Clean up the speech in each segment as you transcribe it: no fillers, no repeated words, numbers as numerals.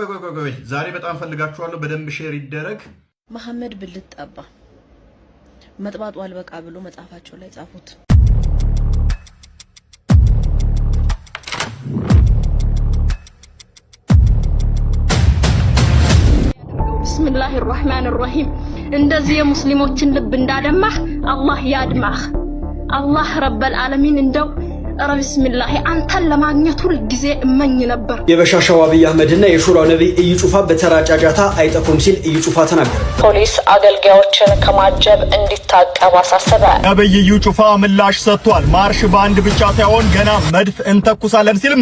ቆይ ቆይ ቆይ፣ ዛሬ በጣም ፈልጋችኋለሁ። በደንብ share ይደረግ። መሐመድ ብልት ጠባ፣ መጥባጡ አልበቃ ብሎ መጽሐፋቸው ላይ ጻፉት። بسم الله الرحمن الرحيم። እንደዚህ የሙስሊሞችን ልብ እንዳደማህ አላህ ያድማህ። አላህ رب العالمين እንደው ኧረ بسم الله አንተን ለማግኘት ሁል ጊዜ እመኝ ነበር። የበሻሻው አብይ አህመድና የሹራው ነቢይ እዩ ጩፋ በተራ ጫጫታ አይጠፉም ሲል እዩ ጩፋ ተናገረ። ፖሊስ አገልጋዮችን ከማጀብ እንዲታቀብ አሳሰበ። ነብይ እዩ ጩፋ ምላሽ ሰጥቷል። ማርሽ ባንድ ብቻ ሳይሆን ገና መድፍ እንተኩሳለን ሲልም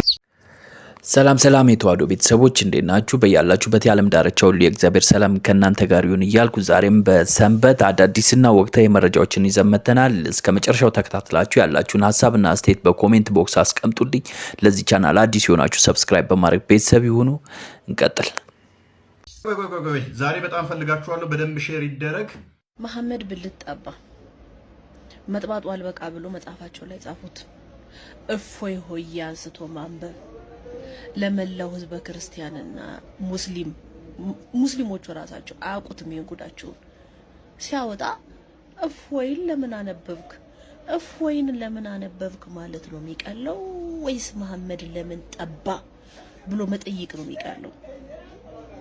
ሰላም ሰላም የተዋሕዶ ቤተሰቦች እንዴት ናችሁ? በያላችሁበት የዓለም ዳርቻ ሁሉ የእግዚአብሔር ሰላም ከእናንተ ጋር ይሁን እያልኩ ዛሬም በሰንበት አዳዲስና ወቅታዊ መረጃዎችን ይዘን መጥተናል። እስከ መጨረሻው ተከታትላችሁ ያላችሁን ሀሳብና አስተያየት በ comment box አስቀምጡልኝ። ለዚህ ቻናል አዲስ የሆናችሁ subscribe በማድረግ ቤተሰብ ይሁኑ። እንቀጥል። ቆይ ቆይ ቆይ፣ ዛሬ በጣም ፈልጋችኋለሁ። በደንብ share ይደረግ። መሐመድ ብልት ጠባ፣ መጥባጡ አልበቃ ብሎ መጽሐፋቸው ላይ ጻፉት። እፎይ ሆዬ አንስቶ ማንበብ ለመላው ህዝበ ክርስቲያንና ሙስሊም፣ ሙስሊሞቹ ራሳቸው አያውቁትም ይሄን ጉዳቸውን ሲያወጣ እፎይን ለምን አነበብክ፣ እፎይን ለምን አነበብክ ማለት ነው የሚቀለው ወይስ መሐመድ ለምን ጠባ ብሎ መጠየቅ ነው የሚቀለው?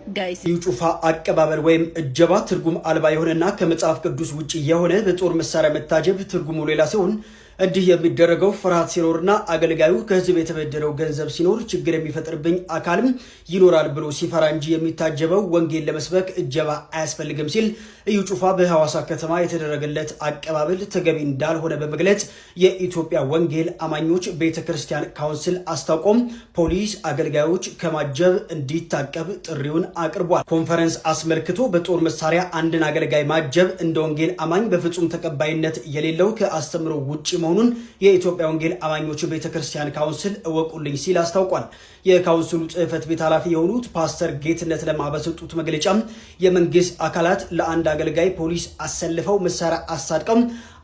Guys። እዩ ጩፋ አቀባበል ወይም እጀባ ትርጉም አልባ የሆነና ከመጽሐፍ ቅዱስ ውጭ የሆነ በጦር መሳሪያ መታጀብ ትርጉሙ ሌላ ሲሆን፣ እንዲህ የሚደረገው ፍርሃት ሲኖርና አገልጋዩ ከህዝብ የተበደረው ገንዘብ ሲኖር፣ ችግር የሚፈጥርብኝ አካልም ይኖራል ብሎ ሲፈራ እንጂ የሚታጀበው ወንጌል ለመስበክ እጀባ አያስፈልግም ሲል እዩ ጩፋ በሐዋሳ ከተማ የተደረገለት አቀባበል ተገቢ እንዳልሆነ በመግለጽ የኢትዮጵያ ወንጌል አማኞች ቤተ ክርስቲያን ካውንስል አስታውቆም ፖሊስ አገልጋዮች ከማጀብ እንዲታቀብ ጥሪውን አቅርቧል። ኮንፈረንስ አስመልክቶ በጦር መሳሪያ አንድን አገልጋይ ማጀብ እንደ ወንጌል አማኝ በፍጹም ተቀባይነት የሌለው፣ ከአስተምህሮ ውጭ መሆኑን የኢትዮጵያ ወንጌል አማኞች ቤተክርስቲያን ካውንስል እወቁልኝ ሲል አስታውቋል። የካውንስሉ ጽሕፈት ቤት ኃላፊ የሆኑት ፓስተር ጌትነት ለማ በሰጡት መግለጫ የመንግስት አካላት ለአንድ አገልጋይ ፖሊስ አሰልፈው፣ መሳሪያ አስታጥቀው፣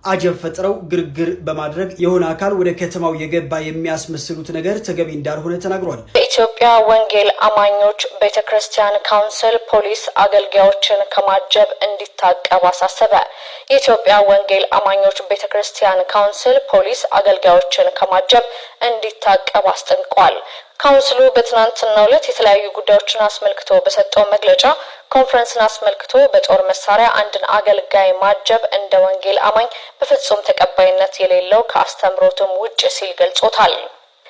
አጀብ ፈጥረው፣ ግርግር በማድረግ የሆነ አካል ወደ ከተማው የገባ የሚያስመስሉት ነገር ተገቢ እንዳልሆነ ተናግሯል። የኢትዮጵያ ወንጌል አማኞች ቤተ ክርስቲያን ካውንስል ፖሊስ አገልጋዮችን ከማጀብ እንዲታቀብ አሳሰበ። የኢትዮጵያ ወንጌል አማኞች ቤተ ክርስቲያን ካውንስል ፖሊስ አገልጋዮችን ከማጀብ እንዲታቀብ አስጠንቅቋል። ካውንስሉ በትናንትናው ዕለት የተለያዩ ጉዳዮችን አስመልክቶ በሰጠው መግለጫ ኮንፈረንስን አስመልክቶ በጦር መሳሪያ አንድን አገልጋይ ማጀብ እንደ ወንጌል አማኝ በፍጹም ተቀባይነት የሌለው፣ ከአስተምህሮትም ውጭ ሲል ገልጾታል።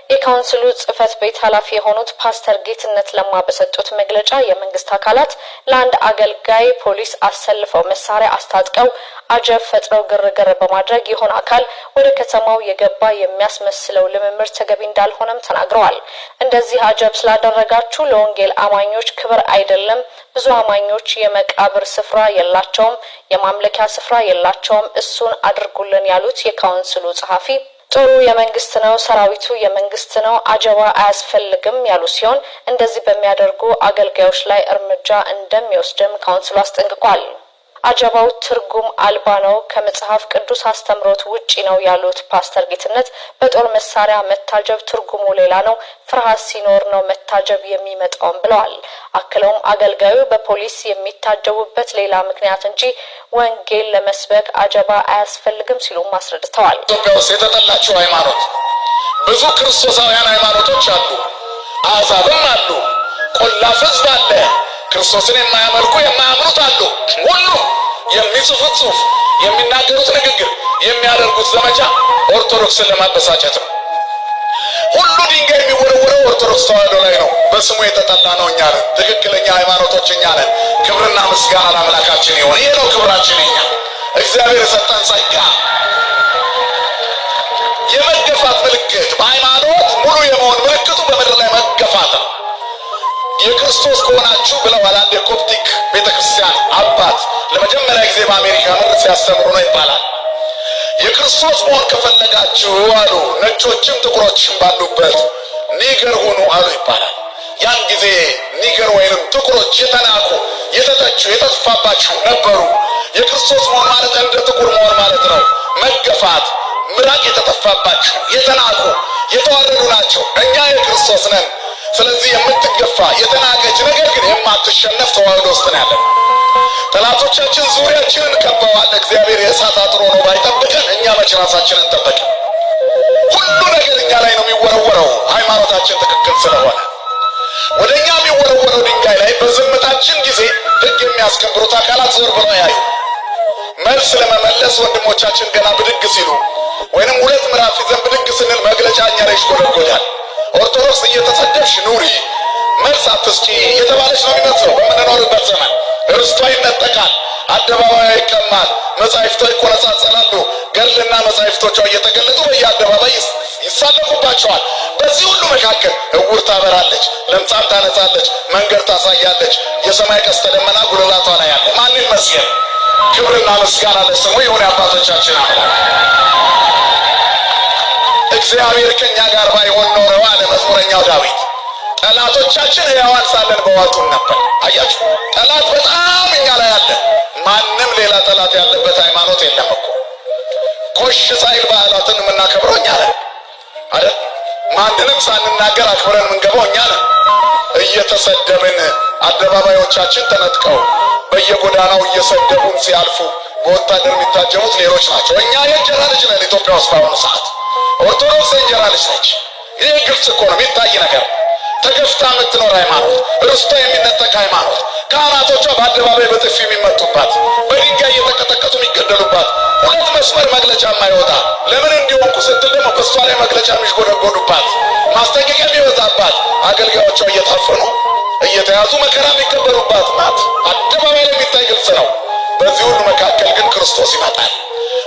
የካውንስሉ ጽህፈት ቤት ኃላፊ የሆኑት ፓስተር ጌትነት ለማ በሰጡት መግለጫ የመንግስት አካላት ለአንድ አገልጋይ ፖሊስ አሰልፈው፣ መሳሪያ አስታጥቀው፣ አጀብ ፈጥረው፣ ግርግር በማድረግ የሆነ አካል ወደ ከተማው የገባ የሚያስመስለው ልምምድ ተገቢ እንዳልሆነም ተናግረዋል። እንደዚህ አጀብ ስላደረጋችሁ ለወንጌል አማኞች ክብር አይደለም። ብዙ አማኞች የመቃብር ስፍራ የላቸውም፣ የማምለኪያ ስፍራ የላቸውም። እሱን አድርጉልን ያሉት የካውንስሉ ጸሐፊ ጦሩ የመንግስት ነው፣ ሰራዊቱ የመንግስት ነው፣ አጀባ አያስፈልግም ያሉ ሲሆን እንደዚህ በሚያደርጉ አገልጋዮች ላይ እርምጃ እንደሚወስድም ካውንስሉ አስጠንቅቋል። አጀባው ትርጉም አልባ ነው፣ ከመጽሐፍ ቅዱስ አስተምህሮት ውጪ ነው ያሉት ፓስተር ጌትነት በጦር መሳሪያ መታጀብ ትርጉሙ ሌላ ነው፣ ፍርሃት ሲኖር ነው መታጀብ የሚመጣውም ብለዋል። አክለውም አገልጋዩ በፖሊስ የሚታጀቡበት ሌላ ምክንያት እንጂ ወንጌል ለመስበክ አጀባ አያስፈልግም ሲሉም አስረድተዋል። ኢትዮጵያ ውስጥ የተጠላችው ሃይማኖት፣ ብዙ ክርስቶሳውያን ሃይማኖቶች አሉ፣ አሕዛብም አሉ፣ ቆላፍ ሕዝብ አለ፣ ክርስቶስን የማያመልኩ የማያምኑት አሉ። ሁሉ የሚጽፉት ጽሑፍ፣ የሚናገሩት ንግግር፣ የሚያደርጉት ዘመቻ ኦርቶዶክስን ለማበሳጨት ነው። ሁሉ ድንጋይ የሚወረወረው ኦርቶዶክስ ተዋሕዶ ላይ ነው። በስሙ የተጠላ ነው እኛ ነን። ትክክለኛ ሃይማኖቶች እኛ ነን። ክብርና ምስጋና ለአምላካችን ይሁን። ይህ ነው ክብራችን የኛ፣ እግዚአብሔር የሰጠን ጸጋ። የመገፋት ምልክት፣ በሃይማኖት ሙሉ የመሆን ምልክቱ በምድር ላይ መገፋት ነው። የክርስቶስ ከሆናችሁ ብለዋል አንድ የኮፕቲክ ቤተክርስቲያን አባት፣ ለመጀመሪያ ጊዜ በአሜሪካ ምድር ሲያስተምሩ ነው ይባላል። የክርስቶስ መሆን ከፈለጋችሁ አሉ፣ ነጮችም ጥቁሮችም ባሉበት nigger ሁኑ አሉ ይባላል። ያን ጊዜ nigger ወይንም ጥቁሮች የተናቁ፣ የተተቹ፣ የተጥፋባቸው ነበሩ። የክርስቶስ መሆን ማለት እንደ ጥቁር መሆን ማለት ነው። መገፋት፣ ምራቅ የተተፋባቸው፣ የተናቁ፣ የተዋረዱ ናቸው። እኛ የክርስቶስ ነን። ስለዚህ የምትገፋ የተናቀች ነገር ግን የማትሸነፍ ተዋህዶ ውስጥ ነው ያለን። ጠላቶቻችን ዙሪያችንን ከበዋል። እግዚአብሔር የእሳት አጥር ሆኖ ባይጠብቀን እኛ መች ራሳችንን ጠበቅን? ሁሉ ነገር እኛ ላይ ነው የሚወረወረው፣ ሃይማኖታችን ትክክል ስለሆነ። ወደ እኛ የሚወረወረው ድንጋይ ላይ በዝምታችን ጊዜ ሕግ የሚያስከብሩት አካላት ዞር ብለው ያዩ። መልስ ለመመለስ ወንድሞቻችን ገና ብድግ ሲሉ ወይንም ሁለት ምዕራፍ ይዘን ብድግ ስንል መግለጫ እኛ ላይ ይሽጎደጎዳል። ኦርቶዶክስ እየተሰደብሽ ኑሪ፣ መልስ አትስጪ እየተባለች ነው የሚመስለው። በምንኖርበት ዘመን ርስቷ ይነጠቃል፣ አደባባይ ይቀማል፣ መጻሕፍቷ ይቆነጻጸላሉ። ገድልና መጻሕፍቶቿ እየተገለጡ በየአደባባይ ይሳለቁባቸዋል። በዚህ ሁሉ መካከል እውር ታበራለች፣ ለምጻም ታነጻለች፣ መንገድ ታሳያለች። የሰማይ ቀስተ ደመና ጉልላቷ ላይ አለ። ማን ይመስገን? ክብርና ምስጋና ለስሙ ይሁን። የአባቶቻችን አምላክ እግዚአብሔር ከኛ ጋር ባይሆን ኖሮ አለ መዝሙረኛው ዳዊት፣ ጠላቶቻችን ሕያዋን ሳለን በዋጡን ነበር። አያችሁ፣ ጠላት በጣም እኛ ላይ አለ። ማንም ሌላ ጠላት ያለበት ሃይማኖት የለም እኮ። ኮሽ ሳይል በዓላትን የምናከብረው እኛ ነን አይደል? ማንንም ሳንናገር አክብረን የምንገባው እኛ ነን። እየተሰደብን አደባባዮቻችን ተነጥቀው በየጎዳናው እየሰደቡን ሲያልፉ በወታደር የሚታጀቡት ሌሎች ናቸው። እኛ የእንጀራ ልጅ ነን። ኢትዮጵያ ውስጥ በአሁኑ ሰዓት ኦርቶዶክስ የእንጀራ ልጅ ነች። ይህ ግልጽ እኮ ነው፣ የሚታይ ነገር። ተገፍታ የምትኖር ሃይማኖት፣ ርስቷ የሚነጠቅ ሃይማኖት፣ ካህናቶቿ በአደባባይ በጥፊ የሚመቱባት፣ በድንጋይ እየተቀጠቀጡ የሚገደሉባት፣ ሁለት መስመር መግለጫ የማይወጣ፣ ለምን እንዲሆንኩ ስትል ደግሞ በእሷ ላይ መግለጫ የሚሽጎደጎዱባት፣ ማስጠንቀቂያ የሚበዛባት፣ አገልጋዮቿ እየታፈኑ እየተያዙ መከራ የሚቀበሉባት ናት። አደባባይ ላይ የሚታይ ግልጽ ነው። በዚህ ሁሉ መካከል ግን ክርስቶስ ይመጣል።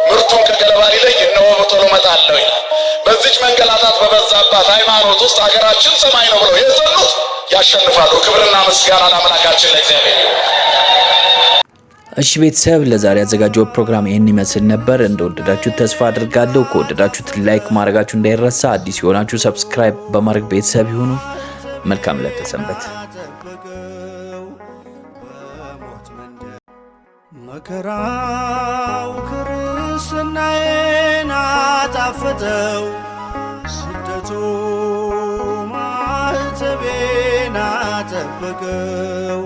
ምርቱን ከገለባ ሊለይ እነሆ በቶሎ እመጣለሁ ይላል። በዚች መንገላታት በበዛባት ሃይማኖት ውስጥ ሀገራችን ሰማይ ነው ብለው የጸኑት ያሸንፋሉ። ክብርና ምስጋና ለአምላካችን ለእግዚአብሔር ይሁን። እሺ ቤተሰብ፣ ለዛሬ ያዘጋጀው ፕሮግራም ይህን ይመስል ነበር። እንደወደዳችሁት ተስፋ አድርጋለሁ። ከወደዳችሁት like ማድረጋችሁ እንዳይረሳ። አዲስ የሆናችሁ subscribe በማድረግ ቤተሰብ ይሁኑ። መልካም ዕለተ ሰንበት። መከራው ክርስትናዬን አጣፈጠው፣ ስደቱ ማኅተቤን አጠበቀው።